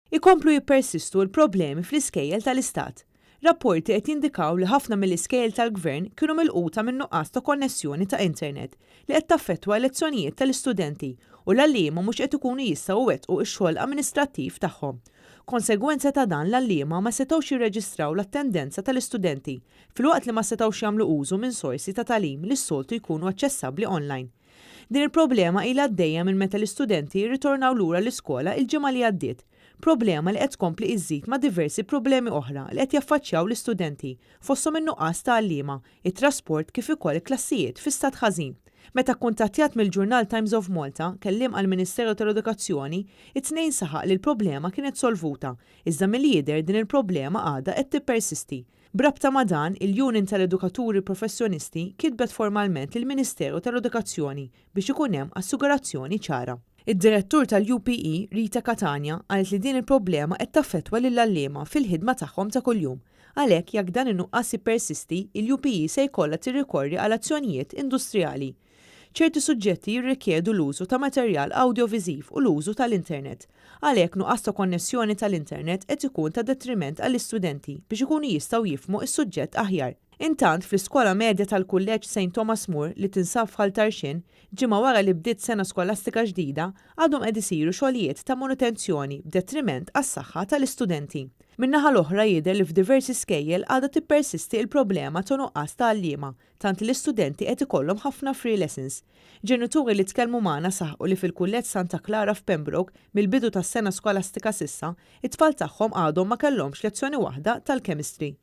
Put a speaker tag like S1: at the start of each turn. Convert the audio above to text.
S1: Ikomplu jippersistu l-problemi fl-iskejjel tal-Istat. Rapporti qed jindikaw li ħafna mill-iskejjel tal-Gvern kienu milquta minn nuqqas ta' konnessjoni ta' internet li qed taffettwa l-lezzjonijiet tal-istudenti u l-għalliema mhux qed ikunu jistgħu iwettqu x-xogħol amministrattiv tagħhom. Konsegwenza ta' dan l-għalliema ma setgħux jirreġistraw l-attendenza tal-istudenti filwaqt li ma setgħux jagħmlu użu minn sorsi ta' tagħlim li s-soltu jkunu aċċessabbli online. Din il-problema ilha għaddejja minn meta l-istudenti rritornaw lura l-iskola il-ġimgħa li għaddiet. Problema li qed tkompli iżżid ma' diversi problemi oħra li qed jaffaċċjaw l-istudenti, fosthom in-nuqqas ta' għalliema, it-trasport kif ukoll klassijiet fi stat ħażin. Meta kkuntattjat mill-ġurnal Times of Malta, kelliem għall-Ministeru tal-Edukazzjoni, it-Tnejn saħaq li l-problema kienet solvuta, iżda milli jidher din il-problema għadha qed tippersisti. B'rabta ma' dan, il-Union tal-Edukaturi Professjonisti kitbet formalment lill-Ministeru tal-Edukazzjoni biex ikun hemm assigurazzjoni ċara. Id-Direttur tal-UPE, Rita Catania, qalet li din il-problema qed taffettwa lill-għalliema fil-ħidma tagħhom ta' kuljum. Għalhekk jekk dan in-nuqqas jippersisti, il-UPE se jkollha tirrikorri għal azzjonijiet industrijali. Ċerti suġġetti jirrikjedu l-użu ta' materjal awdjoviżiv u l-użu tal-internet. Għalhekk nuqqas ta' konnessjoni tal-internet qed ikun ta' detriment għall-istudenti biex ikunu jistgħu jifhmu s-suġġett aħjar. Intant, fl-iskola medja tal-Kulleġġ St Thomas More li tinsab f'Ħal Tarxien, ġimgħa wara li bdiet sena skolastika ġdida, għadhom qed isiru xogħlijiet ta' manutenzjoni b'detriment għas-saħħa tal-istudenti. Min-naħa l-oħra jidher li f'diversi skejjel għadha tippersisti l-problema ta' nuqqas ta' għalliema tant li l-istudenti qed ikollhom ħafna free lessons. Ġenituri li tkellmu magħna saħqu li fil-Kulleġġ Santa Klara f'Pembroke, mill-bidu tas-sena skolastika s'issa, it-tfal tagħhom għadhom ma kellhomx lezzjoni waħda tal-chemistry.